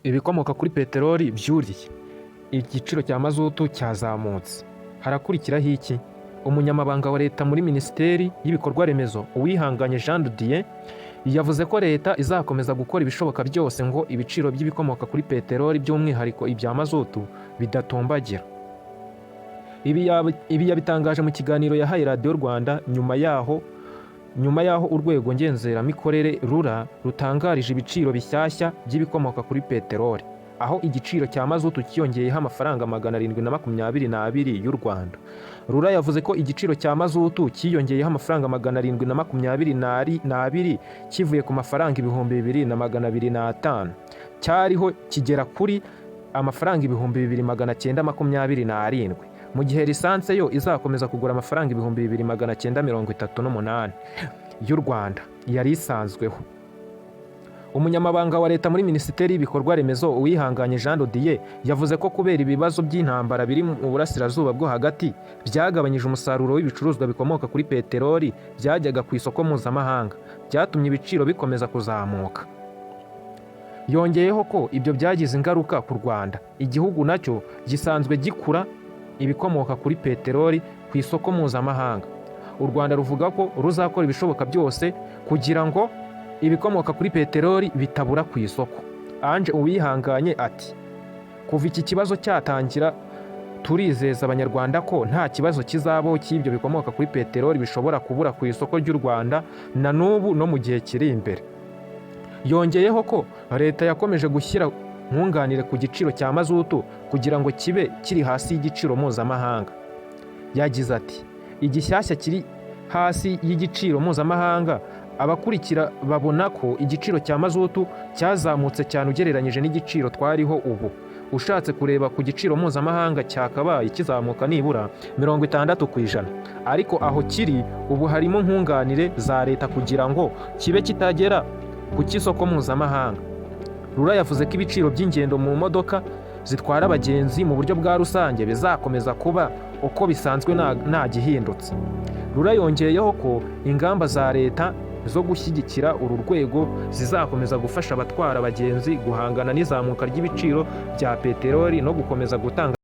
Ibikomoka kuri peteroli byuriye, igiciro cya mazutu cyazamutse, harakurikiraho iki? Umunyamabanga wa Leta muri Minisiteri y'Ibikorwa Remezo, Uwihanganye Jean de Dieu, yavuze ko Leta izakomeza gukora ibishoboka byose ngo ibiciro by'ibikomoka kuri peteroli, by'umwihariko ibya mazutu, bidatumbagira. Ibi yabitangaje mu kiganiro yahaye Radiyo Rwanda nyuma yaho Urwego Ngenzuramikorere RURA rutangarije ibiciro bishyashya by'ibikomoka kuri peteroli, aho igiciro cya mazutu cyiyongeyeho amafaranga 722 y'u Rwanda. RURA yavuze ko igiciro cya mazutu cyiyongeyeho amafaranga 722, kivuye ku mafaranga 2,205 cyariho, kigera kuri amafaranga 2,927, mu gihe lisansi yo izakomeza kugura amafaranga 2,938 y'u Rwanda yari isanzweho. Umunyamabanga wa Leta muri Minisiteri y'Ibikorwa Remezo, Uwihanganye Jean de Dieu, yavuze ko kubera ibibazo by'intambara biri mu Burasirazuba bwo Hagati byagabanyije umusaruro w'ibicuruzwa bikomoka kuri peteroli byajyaga ku isoko mpuzamahanga, byatumye ibiciro bikomeza kuzamuka. Yongeyeho ko ibyo byagize ingaruka ku Rwanda, igihugu nacyo gisanzwe gikura ibikomoka kuri peteroli ku isoko mpuzamahanga. U Rwanda ruvuga ko ruzakora ibishoboka byose kugira ngo ibikomoka kuri peteroli bitabura ku isoko. Ange Uwihanganye ati: "Kuva iki kibazo cyatangira, turizeza Abanyarwanda ko nta kibazo kizabaho cy'ibyo bikomoka kuri peteroli bishobora kubura ku isoko ry'u Rwanda, na n'ubu no mu gihe kiri imbere." Yongeyeho ko Leta yakomeje gushyira nkunganire ku giciro cya mazutu kugira ngo kibe kiri hasi y'igiciro mpuzamahanga. Yagize ati: "Igishyashya kiri hasi y'igiciro mpuzamahanga. Abakurikira babona ko igiciro cya mazutu cyazamutse cyane ugereranyije n'igiciro twariho ubu. Ushatse kureba ku giciro mpuzamahanga, cyakabaye kizamuka nibura 60%, ariko aho kiri ubu harimo nkunganire za Leta kugira ngo kibe kitagera ku cy'isoko mpuzamahanga." RURA yavuze ko ibiciro by'ingendo mu modoka zitwara abagenzi mu buryo bwa rusange bizakomeza kuba uko bisanzwe, nta gihindutse. RURA yongeyeho ko ingamba za Leta zo gushyigikira uru rwego zizakomeza gufasha abatwara abagenzi guhangana n'izamuka ry'ibiciro bya peteroli no gukomeza gutanga